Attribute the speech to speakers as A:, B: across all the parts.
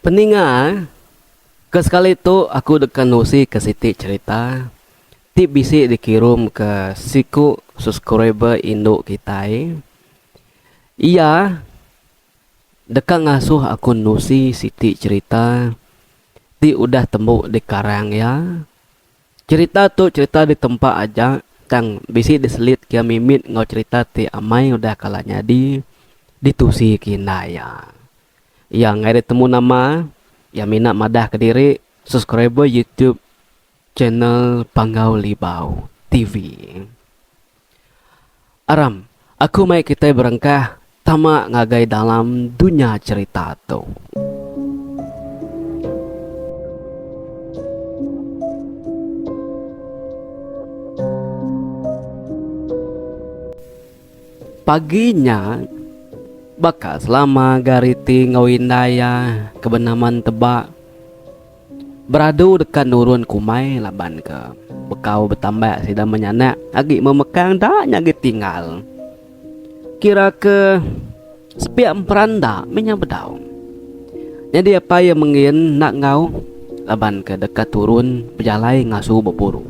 A: Peninga, ke sekali tu aku deka nusi ke siti cherita ti bisi dikirum ke siku subscriber indu kitai. Iya deka ngasuh aku nusi siti cherita ti udah tembu dikarang iya. Cherita tu cherita ditempa aja tang bisi diselit ke mimit enggau cherita ti amai udah kala nyadi ditusi ke indai iya. Iya enggai ditemu nama, iya mina madah kediri subscriber YouTube channel Panggau Libau TV. Aram, aku mai kitai berengkah tama ngagai dalam dunya cherita tu. Pagi nya, baka selama ga riti enggau indai iya ke benama Enteba beradu deka nurun kumai laban ke bekau betambak sida menyanak agi memekang da nya agi tinggal. Kira ke sepiak emperan da meh nya bedau. Nyadi apai iya mengin enda enggau laban ke deka turun bejalai ngasu beburu.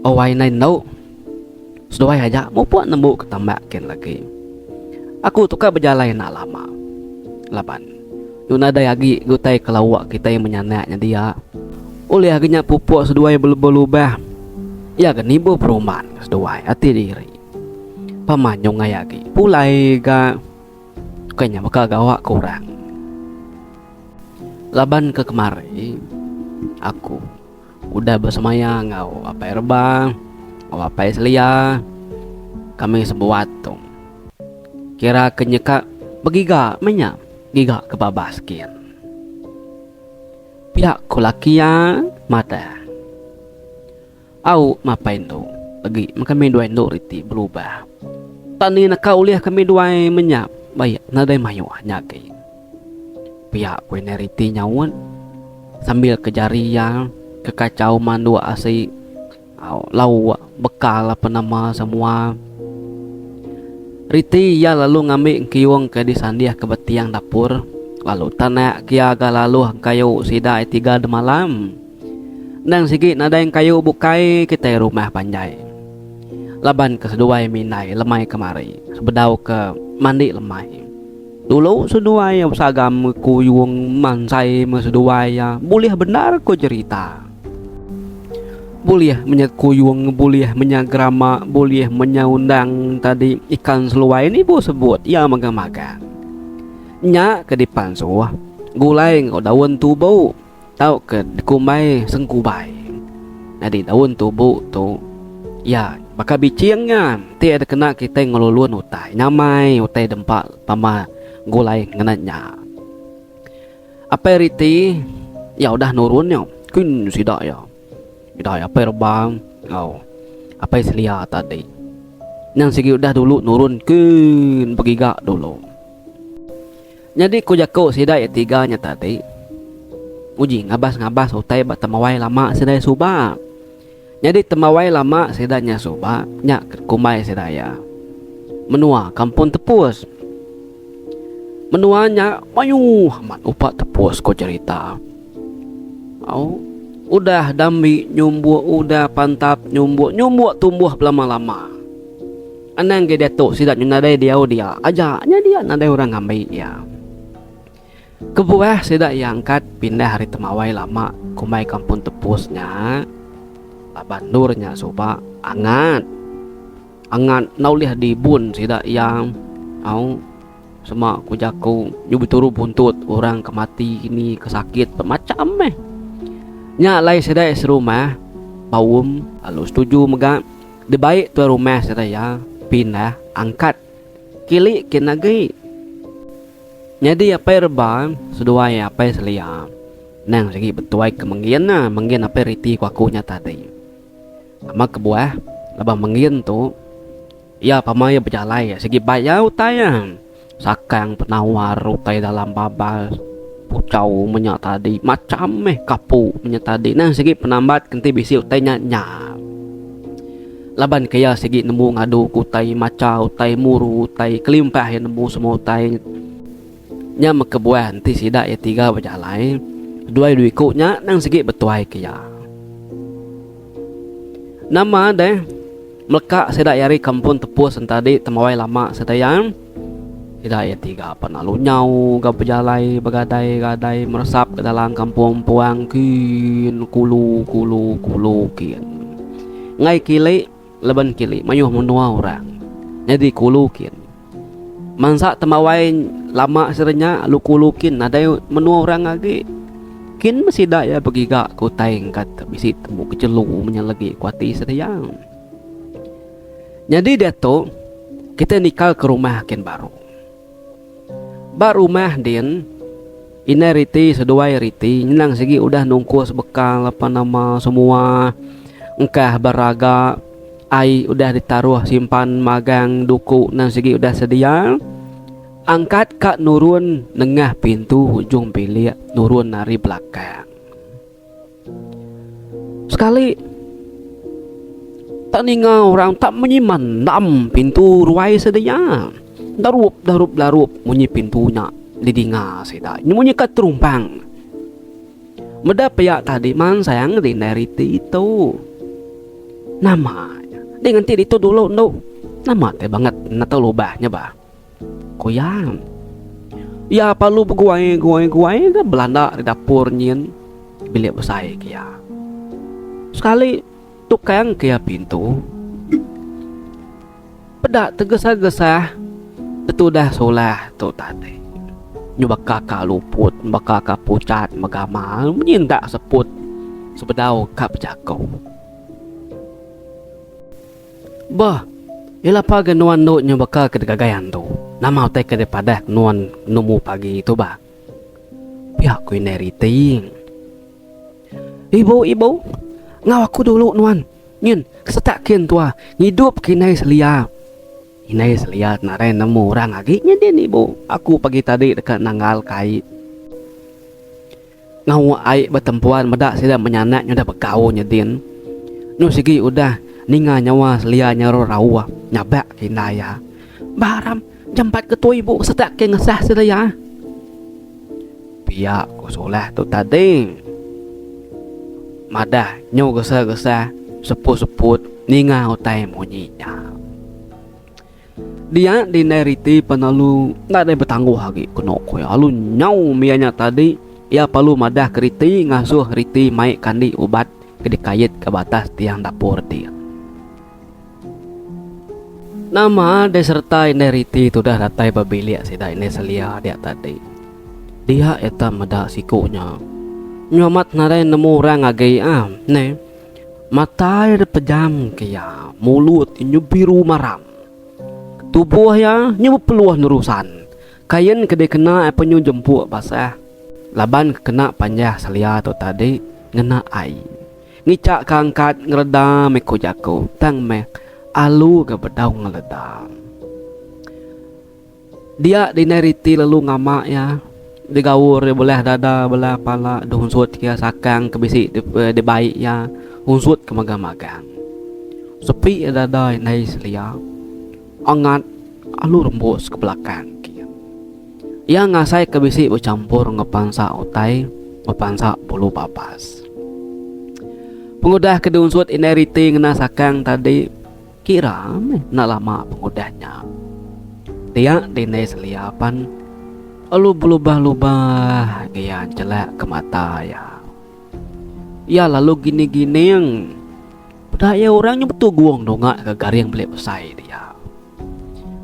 A: Owai indai endu seduai aja mupuk nembu ke tambak kin lagi. Aku tu ka bejalai enda lama laban yu nadai agi ga utai ke lauk kitai menyanak nya dia. Ulih agi nya pupuk seduai belubah-lubah iya ga nibuh perumban seduai ati diri. Pama nyungai agi pulai ga ukai nya baka gawa ke orang. Laban ke kemari aku udah besemaya enggau apai Reba enggau apai Selia kami sebuat tu kira ke nyeka begiga meh nya giga ke babas kin. Pia ku laki iya madah. Au mapai endu agi meh kami duai endu riti belubah. Tak ni neka ulih kami duai menyap baik nadai mayuh nya agi. Pia ku indai riti nyaut sambil ke jari iya ke kachau manduk asi au lauk bekal apa nama semua. Riti iya lalu ngambi engkiyung ke disandih ke ba tiang dapur lalu tanak ke iya ga laluh engkayu sida tiga demalam. Endang sigi nadai engkayu bukai kitai rumah panjai. Laban ke seduai mindai lemai kemari sebedau ke mandi lemai. Dulu seduai iya besagam kuyung mansai meh seduai iya bulih bendar ko jerita. Bulih menya kuyung bulih menya gerama bulih menya undang tadi ikan seluai nibu sebut iya magang-magang. Nya ke dipansuh gulai enggau daun tubu. Tauka dikumbai sengkubai. Nyadi daun tubu tu iya baka biching nya ti dikena kitai ngelulun utai nyamai utai dempa pama gulai ngena nya. Apai riti iya udah nurun nya kin sida iya. Ida iya apai rebang enggau apai selia tadi. Nyang sigi udah dulu nurun kin begiga dulu. Nyadi ku jaku sida iya tiga nya tadi, uji ngabas-ngabas utai ba temawai lama sida iya suba. Nyadi temawai lama sida nya suba nya ke kumbai sida iya menua Kampung Tepus. Menua nya mayuh amat upa tepus ku cherita. Au udah dambi nyumbuk udah pantap nyumbuk nyumbuk tumbuh belama-lama. Anang agi diatu sida nyu nadai diau dia aja nya dia nadai orang ngambi iya. Kebuah sida iya angkat pindah ari temawai lama kumbai Kampung Tepus nya laban endur nya suba angat. Angat enda ulih diibun sida iya au sema ku jaku nyu beturu buntut orang ke mati kini ke sakit bemacham meh. Nya alai sida iya serumah baum lalu setuju mega. Dibai tuai rumah sida iya pindah angkat kili kin agi. Nyadi apai Reba seduai apai Selia nang sigi betuai ke Menggin ah Menggin apai riti ku aku nya tadi. Nama kebuah laban Menggin tu iya pama iya bejalai sigi bai iya utai ah. Sakang penawar utai dalam babas puchau menya tadi macham meh kapu menya tadi nang sigi penambat enti bisi utai nya nya. Laban ke iya sigi nemu ngadu ke utai macha utai muru utai kelimpah iya nemu semua utai. Nya meh kebuah enti sida iya tiga bejalai, seduai dua iku nya nang sigi betuai ke iya. Nama deh meleka sida iya ari kampung Tepus entadi tembawai lama sida iya. Sida iya tiga pan lalu nyau ga bejalai begadai-gadai meresap ke dalam kampung puang kin kulu kulu kulu kin. Enggai kili laban kili mayuh menua orang nyadi kulu kin. Mansa tembawai lama sida nya lalu kulu kin nadai menua orang agi. Kin meh sida iya begiga ke utai engka bisi temu ke jelu menya legi ku ati sida iya. Nyadi diatu, kitai nikal ke rumah kin baru. Ba rumah din, indai riti seduai riti nyenang sigi udah nungkus bekal apa nama semua engkah beraga ai udah ditaruh simpan magang duku nang sigi udah sedia angkat ka nurun nengah pintu ujung bilik nurun ari belakang. Sekali tak ninga orang tak munyi mandam pintu ruai sedia. Darup darup darup munyi pintu nya didinga sida. Nya munyi ka terumpang. Meda pia tadi mansang dindai riti tu. Nama nya. Deh nganti ditu dulu endu. Nama ti bangat ngetau lubah nya bah. Ku iya. Iya parlu beguai guai guai ga belanda ari dapur nyin bilik besai ke iya. Sekali tukang ke iya pintu peda tegesah gesah tetudah sulah tu tadi. Nyu baka ka luput baka ka pucat megamal menyintak seput sebedau ka bejaku. Bah, ila pa ga nuan endu nyu baka ke digagai antu. Nama utai ke dipadah nuan numu pagi tu bah? Pia ku indai Riti. Ibu, ibu, enggau aku dulu nuan. Nyin, kesetak kin tua ngidup ke indai Selia. Indai Selia nadai nemu orang agi nyadin ibu. Aku pagi tadi deka nanggal ka ai. Ngawa ai betempuan meda sida menyanak nyudah begau nyedin. Nyu sigi udah ninga nyawa selia nyaru rauh nyabak ke indai iya. Baram jampat ketua ibu setak ke ngesah sida iya. Pia ku Sulah tu tadi. Madah nyu gesah-gesah seput-seput ninga utai munyi nya. Dia dindai riti pan lalu nadai betangguh agi kenu ku iya lalu nyau mia nya tadi iya perlu madah ke riti ngasuh riti mai kandi ubat ke dikait ke ba atas tiang dapur ti. Nama deh sereta indai riti tudah datai ba bilik sida indai Selia dia tadi. Dia ita meda siku nya. Nyu amat nadai nemu orang agi ah neh. Mata iya dipejam ke iya, mulut iya nyu biru maram. Tubuh iya nyu bepeluh nerusan. Kain ke dikena iya pen nyu jempuk basah laban ke kena panjah selia tu tadi ngena ai. Ngicha ke angkat ngereda meh ku jaku tang meh alu ga bedau ngeleda. Dia dindai riti lalu ngama iya digaur iya belah dada belah pala diunsut ke iya sakang ke bisi dibai iya unsut ke magang-magang. Sepi iya dada indai selia angat lalu rembus ke belakang kin. Iya ngasai ke bisi bechampur enggau pansa utai enggau pansa bulu babas. Pengudah ke diunsut indai riti ngena sakang tadi. Kira meh enda lama pengudah nya. Dia dindai selia pan lalu belubah-lubah iya nchelak ke mata iya. Iya lalu gining-gining peda iya orang nya betugung nunga ke garing bilik besai dia.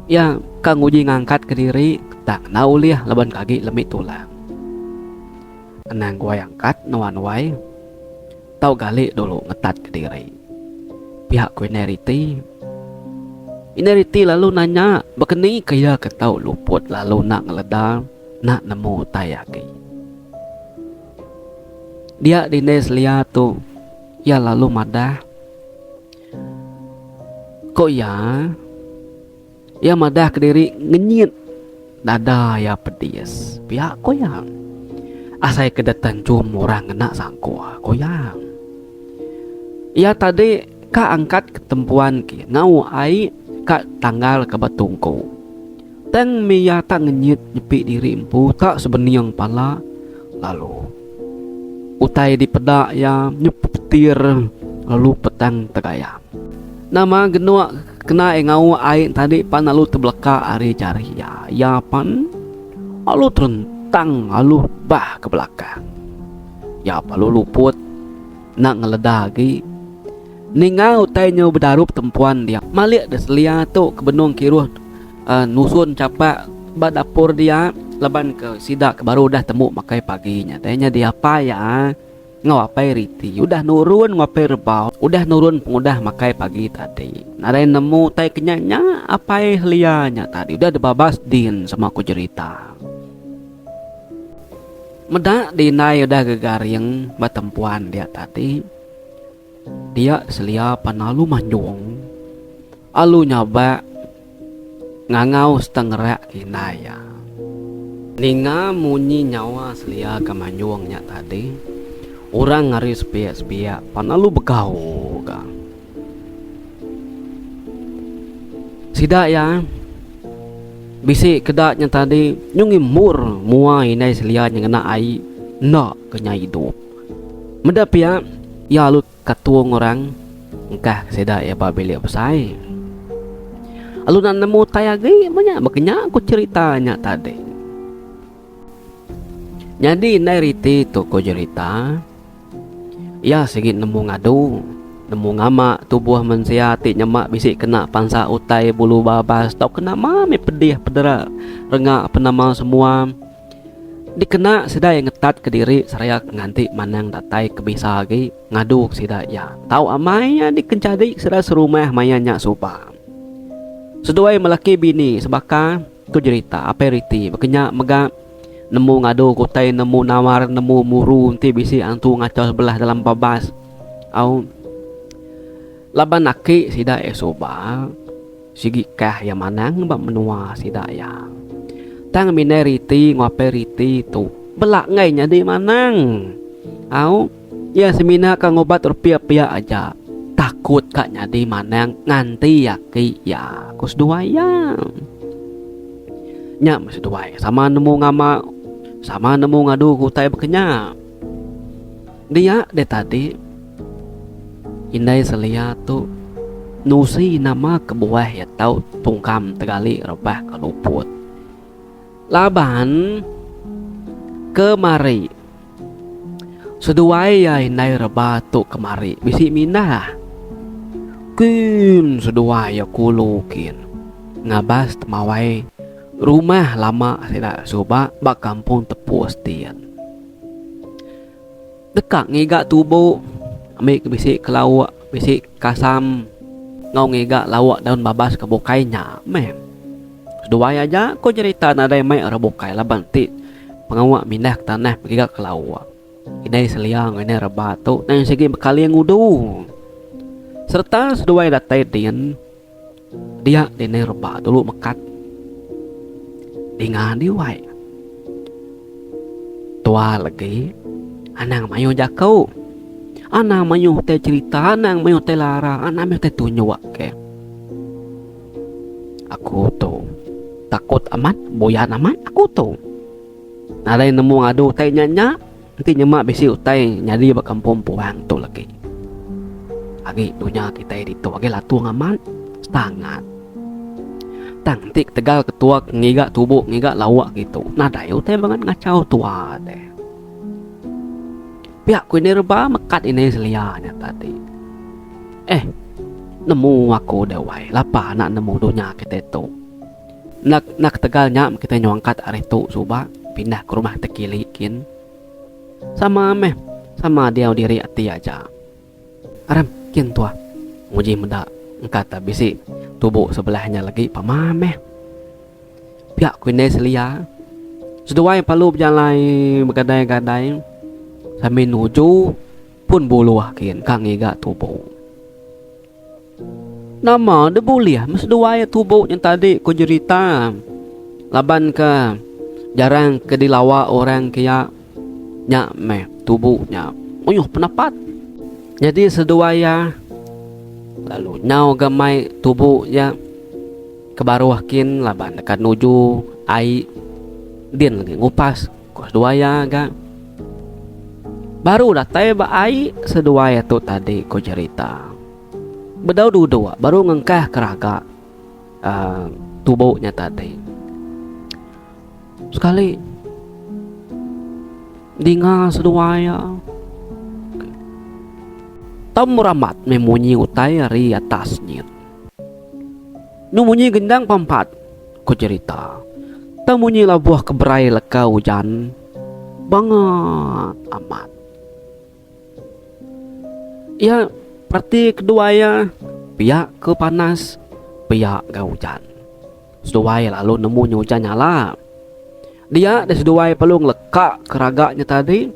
A: Iya ka nguji ngangkat kediri tang enda ulih laban ke agi lemi tulang. Anang guai angkat nuan wai. Tau gali dulu ngetat kediri. Pia ku indai Riti. Indai Riti lalu nanya bekeni ke iya ke tau luput lalu enda ngeleda enda nemu utai agi. Dia dindai selia tu iya lalu madah ku iya. Iya madah kediri ngenyit dada iya pedis. Pia ko iya. Asai ke detenchum orang ngena sangkuh, ko iya. Iya tadi ka angkat ke tempuan ke ngau ai ka tanggal ke ba tungku. Tang mih iya tak ngenyit nyepi diri empu tak sebening pala lalu utai dipeda iya nyepetir lalu petang tegayam. Nama genuk kena iya ngauk ai tadi pan lalu tebeleka ari jari iya. Iya pan lalu terentang lalu bah ke belakang. Iya lalu luput enda ngeleda agi. Ninga utai nyau bedarup tempuan dia. Malik deh selia tu ke benung kiruh nusun chapak ba dapur dia laban ke sida ke baru udah temu makai pagi nya deh. Nyadi apai iya enggau apai Riti udah nurun enggau apai Rebau udah nurun pengudah makai pagi tadi. Nadai nemu utai ke nya nya apai selia nya tadi udah dibabas din sama ku jerita. Meda dindai udah gegaring ba tempuan dia tadi. Dia selia pan alu manjung alu nyabak ngangau serta ngerak ke indai iya. Ninga munyi nyawa selia ke manjung nya tadi, orang ari sepiak-sepiak pan alu begau ga. Sida iya bisi keda nya tadi nyau ngimbur mua indai selia nya ngena ai enda ke nya idup. Meda pia, iya alu katung orang engkah ke sida iya ba bilik besai. Alu enda nemu utai agi meh nya baka nya ku cherita nya tadi. Nyadi indai riti tu ku jerita, iya sigi nemu ngadu, nemu ngama tubuh mensia ti nyema bisi kena pansa utai bulu babas tauka nama meh pedih pedera renga penama semua. Dikena sida iya ngetatka diri seraya ke nganti manang datai ke bisa agi ngadu ke sida iya. Tau amai iya dikenchadi sida serumah maya nya suba. Seduai melaki bini sebaka ku jerita apai riti baka nya mega nemu ngadu ke utai nemu nawar nemu muru enti bisi antu ngachau sebelah dalam babas au laban aki sida iya suba. Sigi kah iya manang ba menua sida iya. Tang mindai riti enggau apai riti tu bela enggai nyadi manang. Au, iya semina ka ngubat rupia pia aja. Takut ka nyadi manang nganti aki iya, ku seduai iya. Nya meh seduai sama nemu ngama, sama nemu ngadu ke utai baka nya. Dia deh tadi. Indai Selia tu nusi nama kebuah iya tau tungkam tegali rebah ke luput. Laban kemari seduai iya indai reba tu kemari bisi mindah kin seduai iya kulu kin ngabas temawai rumah lama sida suba ba kampung Tepus din. Deka ngiga tubu ambi ke bisi ke lauk bisi kasam enggau ngiga lauk daun babas ke bukai nya meh. Seduai aja ko jerita nadai mai orang bukai laban ti pengawa mindah ke tanah begiga ke lauk. Indai selia enggau indai reba tu nang sigi bekaling udu. Sereta seduai datai din. Dia dini reba dulu mekat dinga di wai. Tua legi anang mayuh jaku, anang mayuh utai cerita, anang mayuh utai lara, anang mayuh utai tunjuk ke. Aku tu takut amat, buyan amat aku tu. Nadai nemu ngadu utai nya nya. Enti nyema bisi utai nyadi ba kampung puang tu lagi. Agi dunya kitai ditu agi latung amat setangat. Tang enti ketegal ketua ke ngiga tubu ngiga lauk kitu nadai utai bangat ngachau tua deh. Pia ku indai reba mekat indai selia nya tadi. Eh nemu aku deh wai lapa anak nemu dunya kitai tu. Enda enda ketegal nya kitai nyuangkat ari tu suba pindah ke rumah Tekili kin. Sama meh, sama diau diri ati aja. Aram kin tuah nguji meda engka ta bisi tubu sebelah nya lagi pama meh. Pia ku indai selia, seduai perlu bejalai begadai-gadai sambil nuju pun buluh kin ka ngiga tubu. Nama deh bulih meh seduai tubu nya tadi ku jerita laban ke jarang ke dilawa orang ke iya nya meh tubu nya mayuh penapat. Nyadi seduai iya lalu nyau ga mai tubu iya. Ke baruh kin laban deka nuju ai din lagi ngupas ko seduai iya ga. Baru datai ba ai seduai iya tu tadi ko jerita. Bedau duduk baru ngengkah ke raga uhh tubo nya tadi. Sekali dinga seduai iya tau meramat meh munyi utai ari atas nyin. Nu munyi gendang pampat, ku jerita. Tang munyi labuh ke berai leka ujan bangat amat. Iya pereti kedua iya pia ke panas pia ga ujan. Seduai lalu nemu nya ujan nyala. Dia deh seduai perlu ngeleka ke raga nya tadi.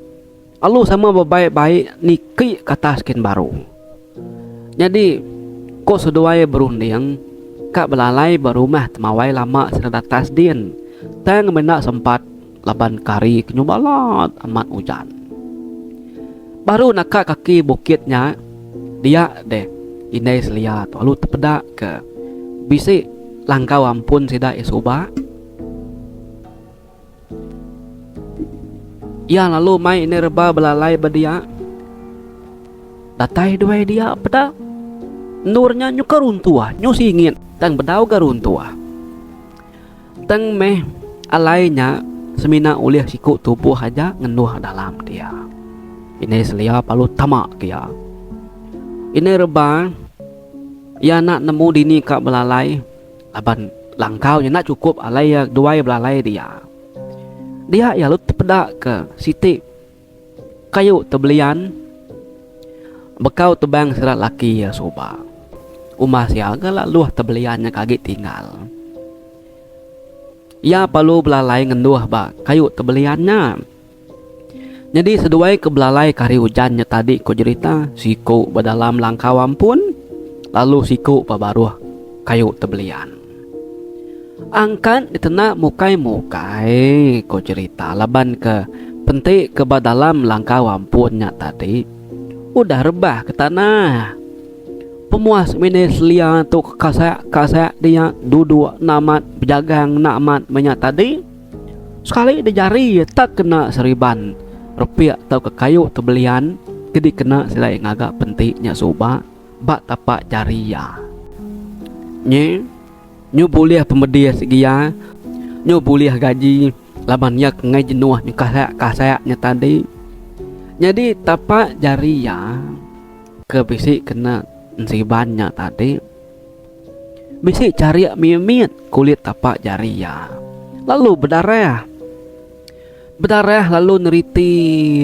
A: Lalu sama bebaik-baik niki ke atas kin baru. Nyadi, ko seduai berunding ka belalai ba rumah temawai lama sida datas din tang menda sempat laban kari ke nyu balat amat ujan. Baru naka kaki bukit nya dia deh indai selia tu lalu tepeda ke bisi langkau ampun sida iya suba. Iya lalu mai indai reba belalai ba dia. Datai duai dia peda endur nya nyuka runtuh, nyu singit tang bedau ga runtuh. Tang meh alai nya semina ulih siku tubuh aja ngenduh dalam dia. Indai selia lalu tama ke iya. Indai reba iya enda nemu dini ka belalai. Laban langkau nya enda chukup alai iya duai belalai dia. Dia iya lalu tepeda ke siti kayu tebelian bekau tebang sida laki iya suba. Umbas iya ga laluh tebelian nya ke agi tinggal. Iya perlu belalai ngenduh ba kayu tebelian nya. Nyadi seduai ke belalai ke hari ujan nya tadi ko jerita siku ba dalam langkau ampun lalu siku ba baruh kayu tebelian. Angkat ditena mukai mukai ko jerita laban ke penti ke ba dalam langkau ampun nya tadi udah rebah ke tanah. Pemuas mini selia tu ke kasak kasak dia duduk enda amat bejagang enda amat meh nya tadi. Sekali da jari iya tak kena seriban repik tauka kayu tebelian ke dikena sida iya ngaga penti nya suba ba tapak jari iya. Nyi nyu bulih pemedis sigi iya nyu bulih gaji laban iya ke enggai jenuh nyekasak kasak nya tadi. Nyadi tapak jari iya ke bisi kena ensiban nya tadi. Bisi charik mimit kulit tapak jari iya lalu bedarah. Bedarah lalu neriti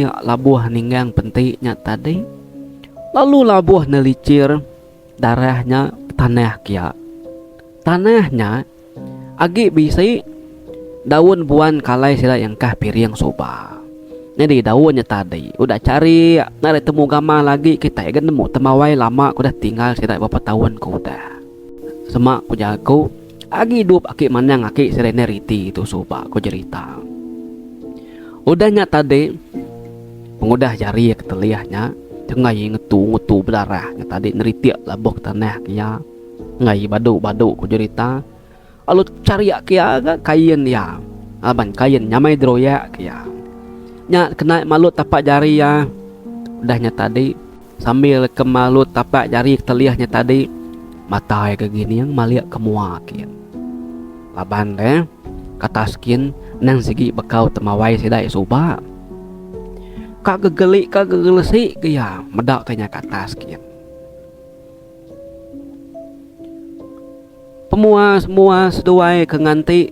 A: labuh ninggang penti nya tadi lalu labuh nelichir darah nya tanah kia. Tanah nya Agi bisi daun buan kalai sida nyengkah piring suba. Nyadi daun nya tadi udah charik nadai temu gamal agi kitai ga nemu tembawai lama ke udah tinggal sida beberapa taun ke udah. Sema ku jaku agi idup aki manang aki sida indai riti tu suba ku jerita. Udah nya tadi pengudah jari ke telih nya tengah ngetu ngetu bedarah nya tadi neritik labuh ke tanah ke iya. Enggai badu badu ku jerita lalu charik ke iya ga kain iya laban kain nyamai diroyak ke iya. Nya kena malut tapak jari iya udah nya tadi sambil ke malut tapak jari ke telih nya tadi mata iya ke gining malik ke mua kin. Laban deh katas kin nang sigi bekau temawai sida iya suba. Ka gegelik ka gegelesi ke iya meda ke nya katas kin. Pemua semua seduai ke nganti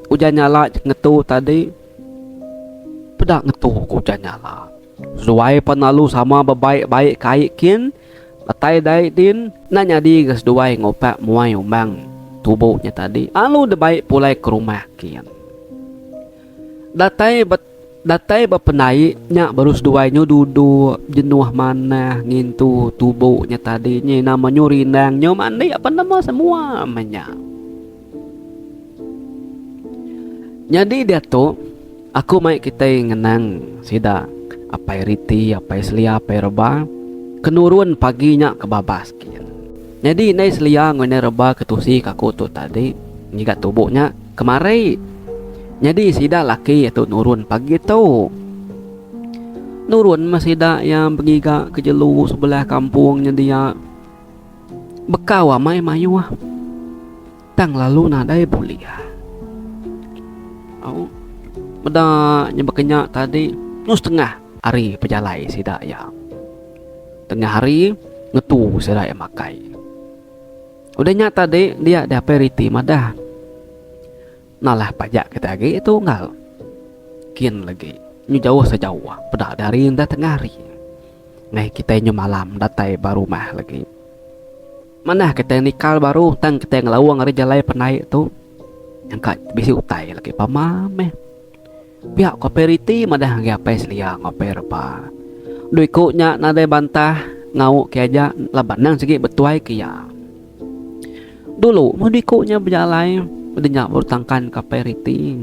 A: ujan nyala ngetu tadi peda ngetu ke ujan nyala. Seduai pan lalu sama bebaik baik ke ai kin datai dai din enda nyadi ga seduai ngupak muai umbang tubu nya tadi lalu dibai pulai ke rumah kin. Datai ba Datai ba pendai nya baru seduai nyu duduk jenuh manah ngintu tubu nya tadi nyi nama nyu rindang nyu mandi apan nama semua meh nya. Nyadi diatu aku mai kitai ngenang sida apai Riti, apai Selia, apai Reba ke nurun pagi nya ke babas gin. Nyadi indai Selia enggau indai Reba ke tusi ke aku tu tadi. ngiga tubu nya kemari. Nyadi sida laki tu nurun pagi tu. Nurun meh sida iya begiga ke jelu sebelah kampung nya dia. Bekau amai mayuh tang lalu nadai bulih. Au meda nya baka nya tadi nu setengah ari pejalai sida iya. Tengah hari ngetu sida iya makai. Udah nya tadi dia diapai riti madah. Nalah pajak kitai agi tu unggal. Kin lagi nyu jauh sejauh peda dari enda tengah hari. Ngai kitai nyu malam datai ba rumah lagi. Manah kitai nikal baru tang kitai ngelaung ari jalai pendai tu. Nyangka bisi utai lagi pama meh. Pia ko Apai Riti madah ngagai Apai Selia enggau Apai Reba. Dua iku nya nadai bantah ngauk ke aja laban nang sigi betuai ke iya. Dulu meh dua iku nya bejalai udah nya baru tangkan ke Apai Riti.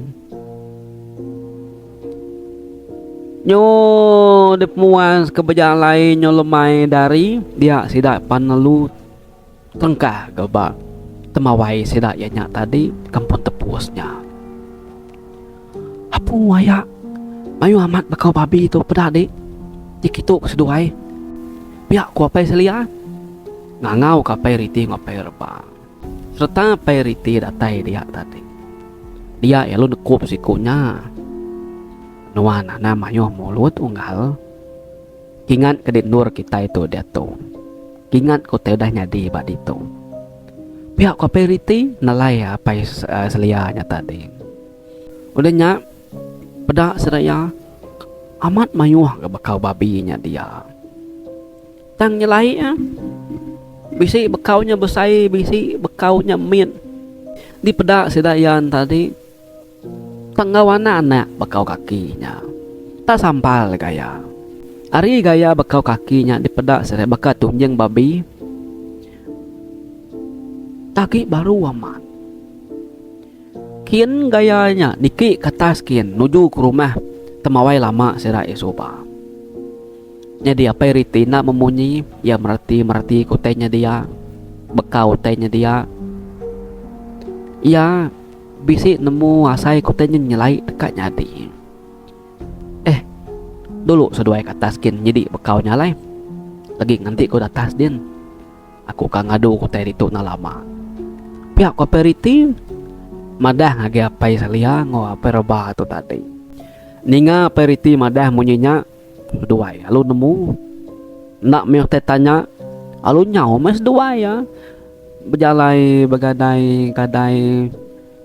A: Nyu dipemuas ke bejalai nyu lemai dari dia sida pan lalu. Terengkah ga ba temawai sida iya nya tadi kampung tepus nya. Apu aya mayuh amat bekau babi tu peda dik ti kitu ke seduai pia ku apai Selia ngangau ka apai Riti enggau apai Reba sereta apai Riti datai dia tadi. Dia iya lalu nekup siku nya nuan anang mayuh mulut unggal. Kingat ke di endur kitai tu diatu. Kingat ke utai udah nyadi ba ditu. Pia ku Apai Riti nelai Apai Selia nya tadi. Udah nya peda sida iya amat mayuh ga bekau babi nya dia. Tang nyelai iya bisi bekau nya besai bisi bekau nya mit. Dipeda sida iya tadi. Tang enggau anak-anak bekau kaki nya. Tak sampal gaya. Ari gaya bekau kaki nya dipeda sida baka tunjing babi. Agi baru amat. Kin gaya nya niki ke atas kin nuju ke rumah temawai lama sida iya suba. Nyadi apai riti enda memunyi iya mereti-mereti ke utai nya dia. Bekau utai nya dia. Iya. Bisi nemu asai ku utai nyin nyelai deka nyadi. Eh, dulu seduai ke atas gin nyidi bekau nya alai. Lagi nganti ku datas din. Aku ka ngadu ku utai ditu enda lama. Pia ku Apai Riti madah ngagai Apai Salia enggau Apai Reba tu tadi. Ninga Apai Riti madah munyi nya, Seduai alu nemu. Enda mih utai tanya alu nyau meh seduai iya bejalai begadai gadai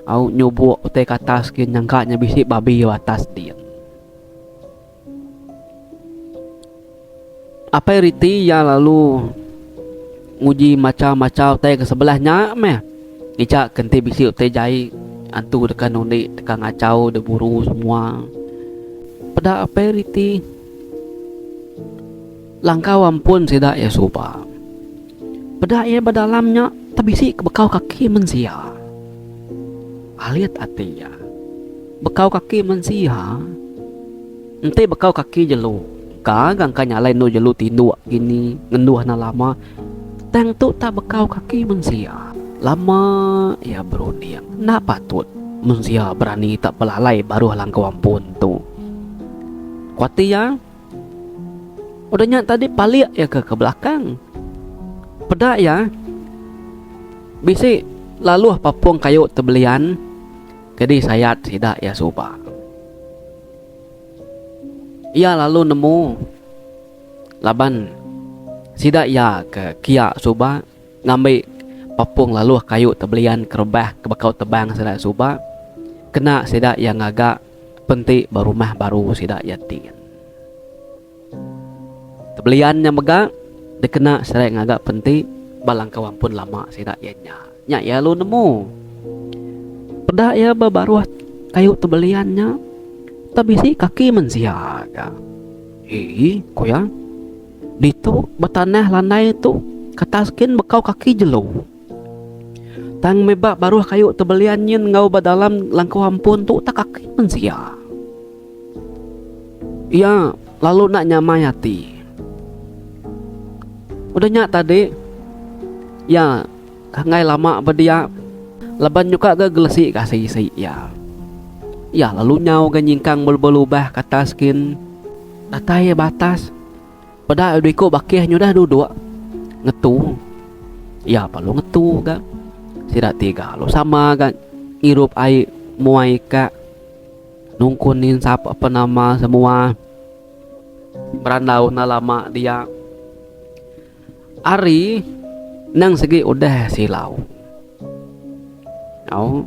A: au nyubok utai ke atas gin nyangka nya bisi babi ba atas din. Apai riti iya lalu nguji macha macha utai ke sebelah nya meh ngicha ke enti bisi utai jai antu deka nundi deka ngachau diburu semua. Peda apai riti langkau ampun sida iya suba. Peda iya ba dalam nya tebisi ke bekau kaki mensia. Alit ati iya. Bekau kaki mensia enti bekau kaki jelu ka ga engka nya alai endur jelu tinduk gini ngenduh enda lama tang tu tak bekau kaki mensia. Lama iya berunding enda patut mensia berani tak belalai baruh langkau ampun tu. Ku ati iya udah nya tadi palik iya ke ke belakang. Peda iya bisi laluh papung kayu tebelian. Kedi sayat sida iya suba. Iya lalu nemu laban sida iya ke kia suba ngambi papung laluh kayu tebelian kerebah ke bekau tebang sida suba kena sida iya ngaga penti ba rumah baru sida iya tin. Tebelian nya mega dikena serai ngaga penti ba langkau ampun lama sida iya nya. Nya iya lalu nemu. Peda iya ba baruh kayu tebelian nya tak bisi kaki mensia ga. Hii ku iya. Ditu ba tanah landai tu ketas kin bekau kaki jelu. Tang meh ba baruh kayu tebelian nyin enggau ba dalam langkau ampun tu tak kaki mensia. Iya lalu enda nyamai ati. Udah nya tadi, iya enggai lama ba dia. Laban nyuka ga gelesi ka isi iya. Iya lalu nyau ga nyingkang belubah-lubah ke atas kin. Datai iya ba atas, peda iya dua iku bakih nya udah duduk ngetu. Iya perlu ngetu ga. Sida tiga lalu sama ga ngirup ai muai ka nungkun insap ape nama semua berandau enda lama dia. Ari nang sigi udah silau. Au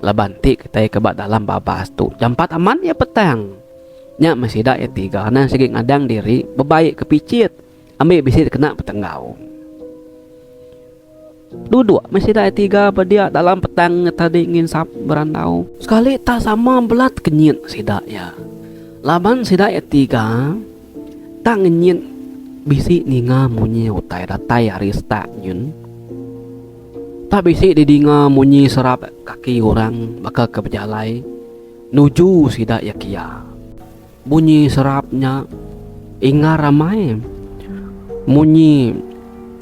A: laban ti kitai ke ba dalam babas tu jampat amat iya petang. Nya meh sida iya tiga nang sigi ngadang diri bebai ke pichit ambi bisi kena betenggau. Duduk meh sida iya tiga ba dia dalam petang tadi nginsap berandau. Sekali tak sama belat kenyit sida iya. Laban sida iya tiga. Tang ngenyit bisi ninga munyi utai datai ari setak nyin. Tak bisi didinga munyi serap kaki orang baka ke bejalai nuju sida iya kia. Bunyi serap nya inggar amai munyi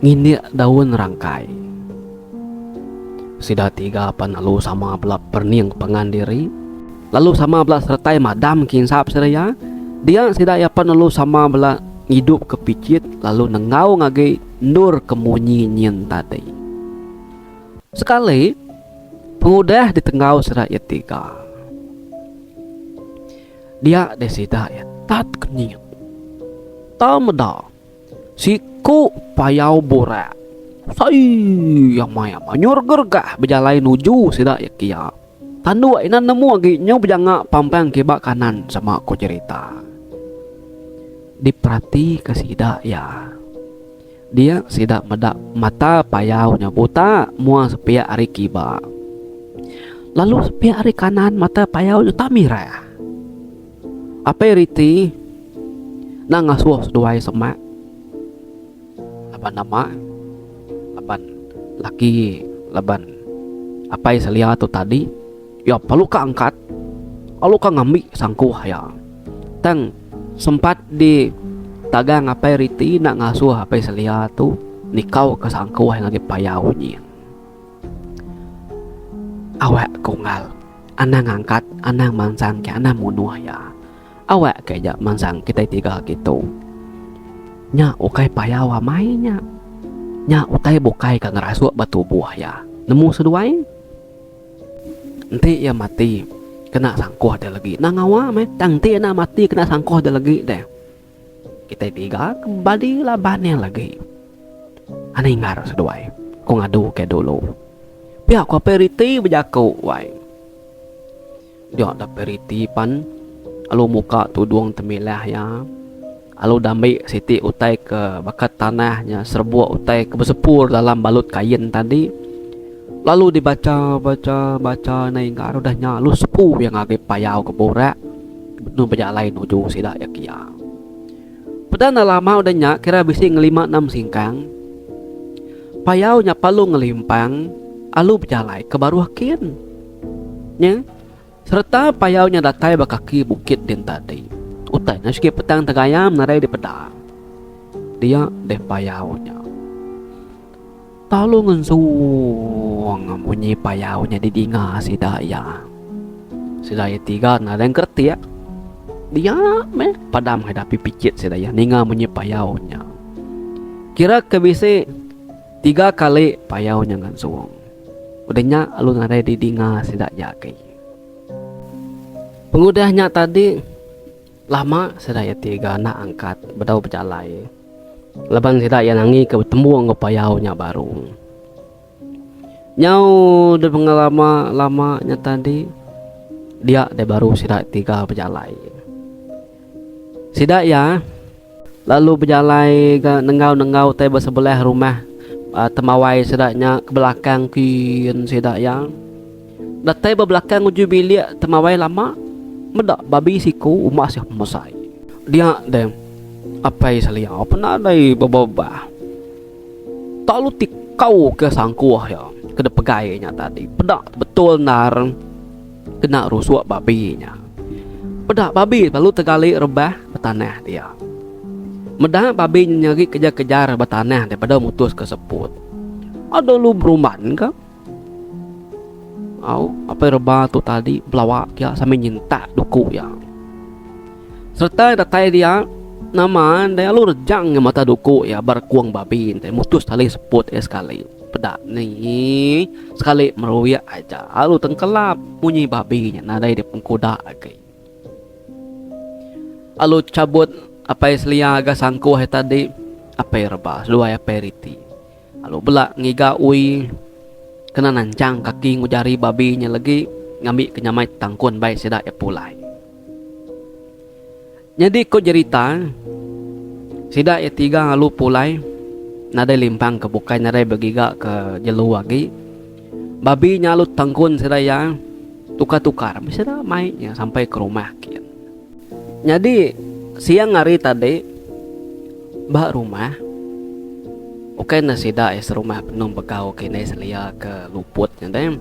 A: ngindik daun rangkai. Sida tiga pan lalu sama bela perening pangan diri lalu sama bela seretai madam ke insap sida iya. Dia sida iya pan lalu sama bela ngidup ke pichit lalu nenggau ngagai endur ke munyi nyin tadi. Sekali pengudah ditenggau sida iya tiga. Dia deh sida iya tat kenyit. Tau meda. Siku payau burak. Saii amai amai nyur gergah bejalai nuju sida iya kia. Tanduk ina nemu agi nyu bejanga pampang kiba kanan sama ku jerita. Diperatika sida iya. Dia sida meda mata payau nya buta mua sepiak ari kiba. Lalu sepiak ari kanan mata payau nya tak mirah. Apai riti enda ngasuh seduai semak laban nama laban laki laban apai selia tu tadi iya perlu ka angkat lalu ka ngambi sangkuh iya tang sempat di tagang apai riti enda ngasuh apai selia tu nikau ka sangkuh ngagai payau nyin. Awak ke unggal. Anang ngangkat, anang mansang ke anang munuh iya. Awak ke aja mansang kitai tiga kitu. Nya ukai payau amai nya. Nya utai bukai ke ngerasuk ba tubuh iya. Nemu seduai? Enti iya mati kena sangkuh deh legi. Enda ngawa meh. Tang enti enda mati kena sangkuh deh legi deh. Kitai tiga ke bebadi laban iya lagi. Anang inggar seduai, ku ngadu ke dulu. Pia ku Apai Riti bejaku wai. Dia da Apai Riti pan lalu muka tudung temilah iya lalu dambi siti utai ke baka tanah nya serebuk utai ke besepur dalam balut kain tadi lalu dibacha bacha bacha anang inggar udah nya lalu sepu iya ngagai payau ke burak. Benung bejalai nuju sida iya kia. Peda enda lama udah nya kira bisi ngelima enam singkang. Payau nya palu ngelimpang alu bejalai ke baruh kin. Nya sereta payau nya datai ba kaki bukit din tadi. Utai nya sigi petang tegayam nadai dipeda. Dia deh payau nya. Lalu ngensung munyi payau nya didinga sida iya. Sida iya tiga nadai ngeretik. Dia meh padam hadapi pichit sida iya ninga munyi payau nya. Kira ke bisi tiga kali payau nya ngensung. Udah nya lalu nadai didinga sida iya agi. Pengudah nya tadi lama sida iya tiga enda angkat bedau bejalai. Laban sida iya nangi ke betemu enggau payau nya baru. Nyau deh pengelama lama nya tadi dia deh baru sida tiga bejalai. Sida iya lalu bejalai ga nenggau-nenggau tai ba sebelah rumah uhh temawai sida nya ke belakang kin sida iya. Datai ba belakang uju bilik temawai lama meda babi siku uma sih pemesai. Dia deh apai Selia penadai bebebah. Lalu tikau ke sangkuh iya ke dipegai nya tadi peda betul endar kena rusuk babi nya. Peda babi lalu tegali rebah ba tanah dia. Meda babi nya nyeri kejar-kejar ba tanah daripada mutus ke seput. Ada lu berumban ka. Au, apai reba tu tadi belawa kia sambil nyintak duku iya. Sereta datai dia, nama ndai alu rejang iya mata duku iya ba rekung babi ndai mutus tali seput iya sekali. Peda ni sekali meruik aja alu tengkelap munyi babi nya nadai dipengkuda agi. Alu chabut apai selia ga sangkuh iya tadi, apai reba seduai apai riti. Lalu bela ngiga ui kena nanchang kaki enggau jari babi nya legi ngambi ke nyamai tangkun bai sida iya pulai. Nyadi ko jerita sida iya tiga lalu pulai nadai limpang ke bukai nadai begiga ke jelu agi. Babi nya lalu tangkun sida iya tukar-tukar meh sida mai nya sampai ke rumah kin. Nyadi siang hari tadi ba rumah ukai ne sida iya serumah benung begau ke indai selia ke luput nya deh.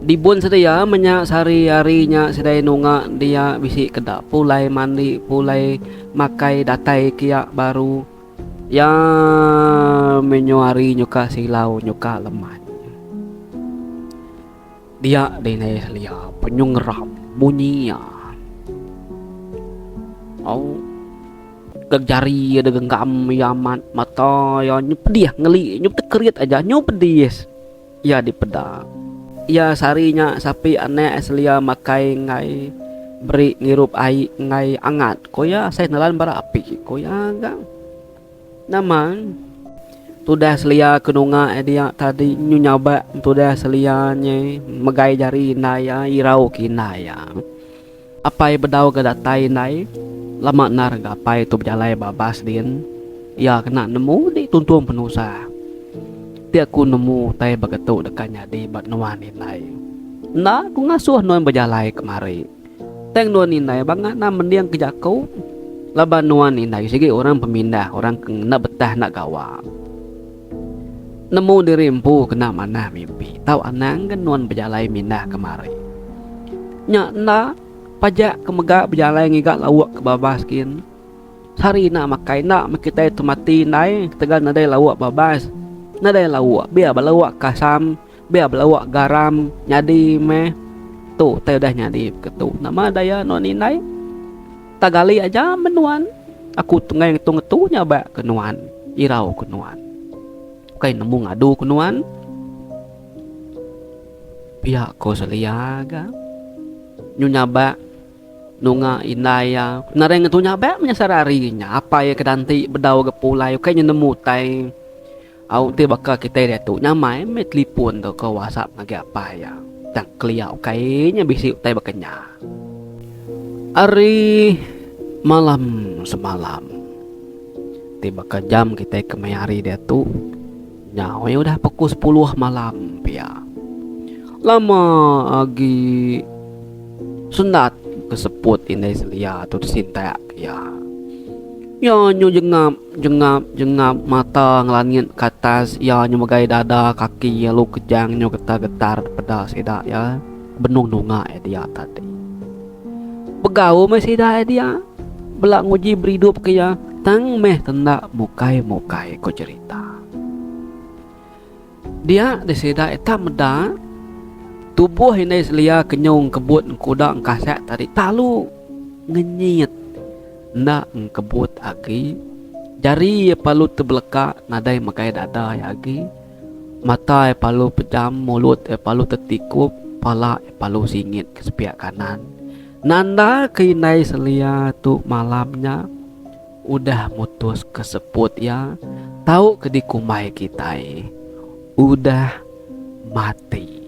A: Dibun sida iya menya sehari hari nya sida iya nunga dia bisi keda pulai mandi pulai makai datai kiya baru iya meh nyu hari nyuka silau nyuka leman. Dia dini lia penyu ngerap bunyi iya. Au ke jari iya digenggam iya amat mata iya nyu pedih ngeli nyu tekerit aja nyu pedis iya dipeda. Iya sehari nya sapi anak selia makai enggai beri ngirup ai enggai angat ko iya asai nelan bara api ko iya ga. Nama tudah selia ke nunga dia tadi nyu nyabak tudah selia nyi megai jari indai iya irau ke indai iya. Apai bedau ga datai indai lama endar ga apai tu bejalai babas din iya kena nemu di tuntung penusah. Ti aku nemu utai baka tu deka nyadi ba nuan indai. Enda ku ngasuh nuan bejalai kemari. Tang nuan indai bangat enda mending ke jaku laban nuan indai sigi orang pemindah orang ke enda betah enda gawa. Nemu diri empu kena manah mimpi tau anang ga nuan bejalai mindah kemari. Nya enda pajak ke mega bejalai ngiga lauk ke babas gin. Sehari enda makai enda meh kitai tu mati indai ketegal nadai lauk babas. Nadai lauk biar ba lauk kasam. Biar belawa garam nyadi meh tu utai udah nyadi ke tu. Nama daya nuan indai? Tak gali aja meh nuan. Aku tu enggai ngetu ngetu nyabak ke nuan, irau ke nuan. Ukai nemu ngadu ke nuan. Pia ko Selia ga. Nyu nyabak nunga indai iya. Nadai ngetu nyabak meh nya sehari-hari nya. Apai iya ke danti bedau ga pulai ukai nya nemu utai. Au enti baka kitai diatu nyamai meh telipon tauka whatsapp ngagai apai iya. Tang kelia ukai nya bisi utai baka nya. Ari malam semalam ti baka jam kitai ke maya hari diatu nyau iya udah pukul sepuluh malam pia. Lama agi sendat ke seput indai selia tu disintak iya. Iya nyu jengap jengap jengap mata ngelangit ke atas iya nyu megai dada kaki lalu kejang nyu getar getar peda sida iya benung nunga iya dia tadi. Begau meh sida iya dia bela nguji beridup ke iya tang meh tenda mukai mukai ko cherita. Dia deh sida ita meda tubuh indai selia ke nyau engkebut engkuda engkasak tadi talu ngenyit enda engkebut agi. Jari iya palu tebeleka nadai megai dada iya agi. Mata iya palu pejam, mulut iya palu tetikup, pala iya palu singit ke sepiak kanan. Nanda ke indai selia tu malam nya. Udah mutus ke seput iya tau ke dikumbai kitai udah mati.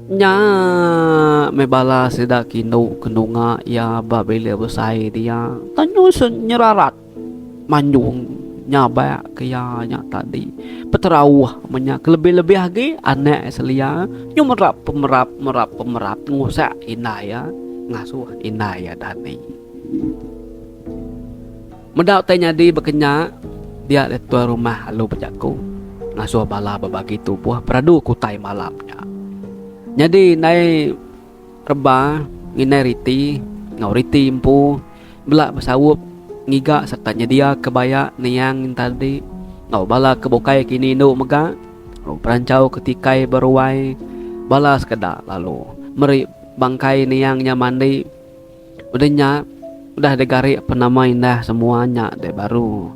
A: Nya meh bala sida ke indu ke nunga iya ba bilik besai dia tanyu nyerarat manjung nyabak ke iya nya tadi beterauh meh nya kelebih-lebih agi anak selia nyu merap pemerap merap pemerap ngusak indai iya ngasuh indai iya dani. Meda utai nyadi baka nya, dia deh tuai rumah lalu bejaku ngasuh bala bebagi tubuh beradu ke utai malam nya. Nyadi indai reba ngindai riti enggau riti empu bela besaup ngiga sereta nyediaka baya niang tadi enggau bala ke bukai kini indu mega. Lalu beranchau ke tikai ba ruai bala sekeda lalu meri bangkai niang nya mandi. Udah nya udah digarik penama indah semua nya deh baru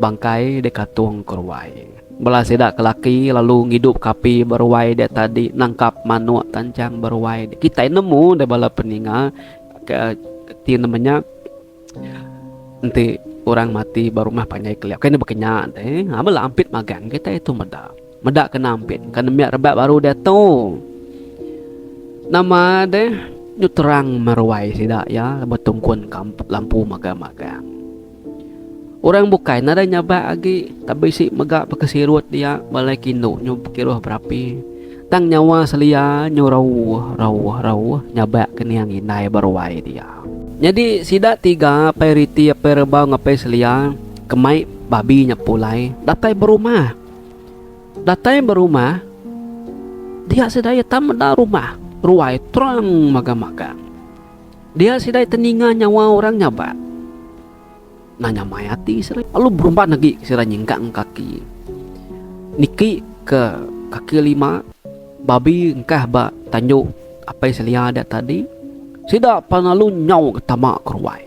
A: bangkai dikatung ke ruai. Bala sida ke laki lalu ngidup ke api ba ruai dia tadi nangkap manuk tanchang ba ruai. Kitai nemu deh bala peninga ke ti nama nya enti orang mati ba rumah panjai kelia kai ne baka nya deh. Ha bala ampit magang kitai tu meda. Meda kena ampit ka nembiak rebak baru diatu. Nama deh nyu terang meruai sida iya betungkun ka lampu magang-magang. Orang bukai nadai nyabak agi tak bisi mega bekesirut dia balai kindu nyu bekiruh berapi. Tang nyawa selia nyu rauh rauh rauh nyabak ke niang indai beruai dia. Nyadi sida tiga apai riti apai rebau enggau apai selia ke mai babi nya pulai datai berumah. Datai ba rumah, dia sida iya tang meda rumah ruai terang magang-magang. Dia sida iya teninga nyawa orang nyabak. Nanya mai ati sida lalu berumban agi sida nyingkang kaki. Niki ke kaki lima babi engkah ba tanju apai selia dia tadi, sida pan lalu nyau ke tama ke ruai.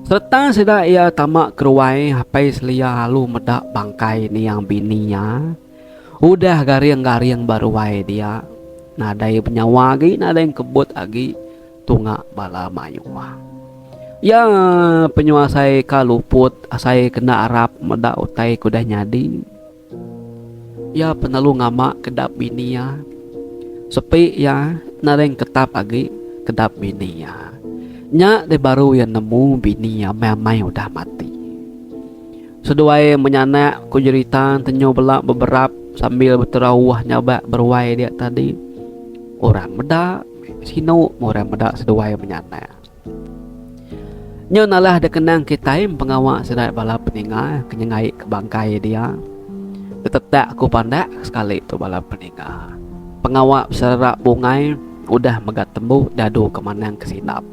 A: Sereta sida iya tama ke ruai apai selia lalu meda bangkai niang bini iya udah garing-garing ba ruai dia nadai benyawa agi nadai engkebut agi tunga bala mayuh. Iya penyuasai ka luput asai kena arap meda utai ke udah nyadi. Iya penelu ngama kedap bini iya. Sepi iya nadai engketap agi kedap bini iya. Nya deh baru iya nemu bini iya amai-amai udah mati. Seduai menyanak ku jerita tenyu bela beberap sambil beterauh nyabak beruai dia tadi. Orang meda sinu meh orang meda seduai menyanak. Nyau nalah da kenang kitai pengawa sida bala peninga ke nyengai ke bangkai dia. Tetetak ku pandak sekali tu bala peninga. Pengawa besererak bungai udah mega tembu dadu ke manang ke sindap.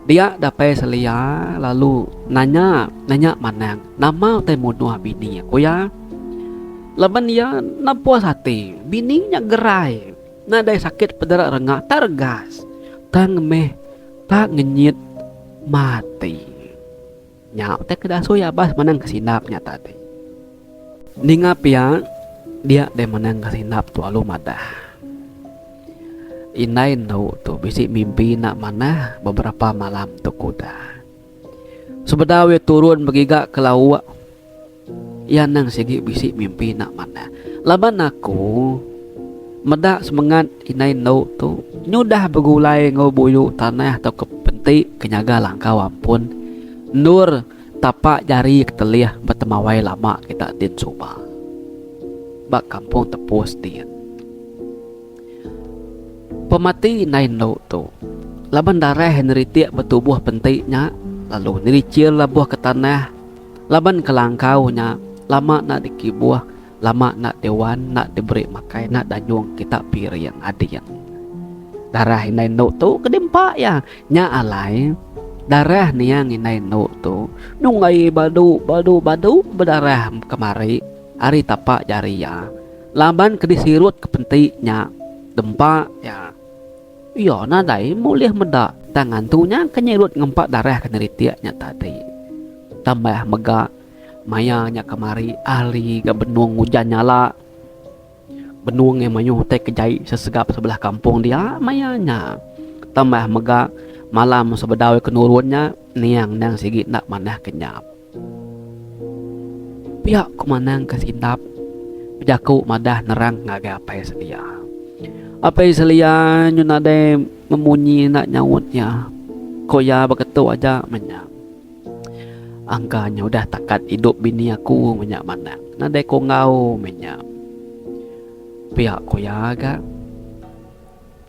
A: Dia dapai selia lalu nanya nanya manang nama utai munuh bini ku iya. Laban iya enda puas ati bini nya gerai. Nadai sakit pedera renga tak regas tang meh tak ngenyit mati. Nya utai ke dasuh iya abas menang ke sindap nya tadi. Ninga pia dia deh menang ke sindap tu alu madah. Indai endu tu bisi mimpi enda manah beberapa malam tu ke udah. Sebedau iya turun begiga ke lauk. Iya endang sigi bisi mimpi enda manah. Laban aku meda semengat indai endu tu nyudah begulai enggau buyu tanah tauka penti ke nyaga langkau ampun endur tapak jari ke telih ba temawai lama kita din suba ba kampung Tepus din. Pemati indai endu tu laban darah neritik ba tubuh penti nya lalu nerichil labuh ke tanah. Laban kelangkau nya lama enda dikibuh, lama enda diwan, enda diberi makai, enda danyung kita piring ading. Darah indai endu tu ke diempa iya. Nya alai darah niang indai endu tu nyunggai badu badu badu bedarah kemari ari tapak jari iya. Laban ke disirut ke penti nya dempa iya. Iya nadai bulih meda tang antu nya ke nyirut ngempa darah ke neritik nya tadi. Tambah mega maya nya kemari ari ga benung ujan nyala. Benung iya mayuh utai ke jai sesegap sebelah kampung dia maya nya. Tambah mega malam sebedau iya ke nurun nya niang endang sigi enda manah kenyap. Pia ku Manang ke Sindap bejaku madah nerang ngagai Apai Selia. Apai Selia nyu nadai memunyi enda nyaut iya. Ku iya beketu aja meh nya. Angka nya udah takat idup bini aku meh nya Manang. Nadai ku enggau meh nya. Pia ku iya ga.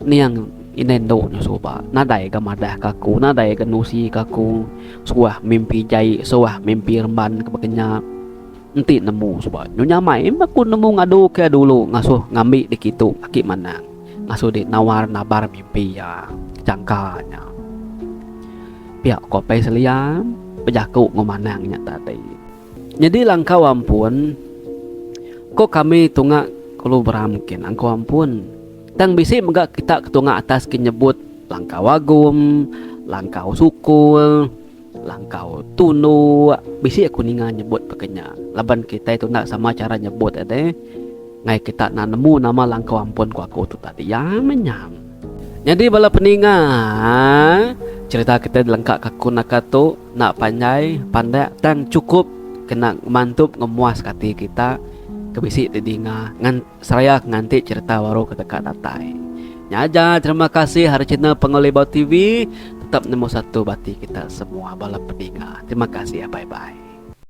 A: Niang indai endu nya suba nadai ga madah ka aku nadai ga nusi ka aku suah mimpi jai suah mimpi remban ke baka nya enti nemu suba nyu nyamai meh aku nemu ngadu ke dulu ngasuh ngambi dikitu aki manang ngasuh di nawar nabar mimpi iya jangka nya. Pia ko Apai Selia bejaku enggau manang nya tadi. Nyadi langkau ampun. Ko kami tunga kulu beram kin angko ampun. Tang bisi mega kita ke tunga atas ke nyebut langkau agum, langkau sukul, langkau tunduk. Bisi aku ninga nyebut baka nya. Laban kitai tu enda sama chara nyebut iya deh. Ngai kita enda nemu nama langkau ampun ku aku tu tadi. Ya meh nya. Nyadi bala peninga cherita kitai dilengka ka aku naka tu enda panjai pandak tang chukup kena mantup ngemuaska ati kita ke bisi didinga ngan seraya ke nganti cherita baru ke deka datai. Nya aja terima kasih ari channel Pengelibau TV tetap nombor satu ba ati kita semua bala peninga. Terima kasih bye bye.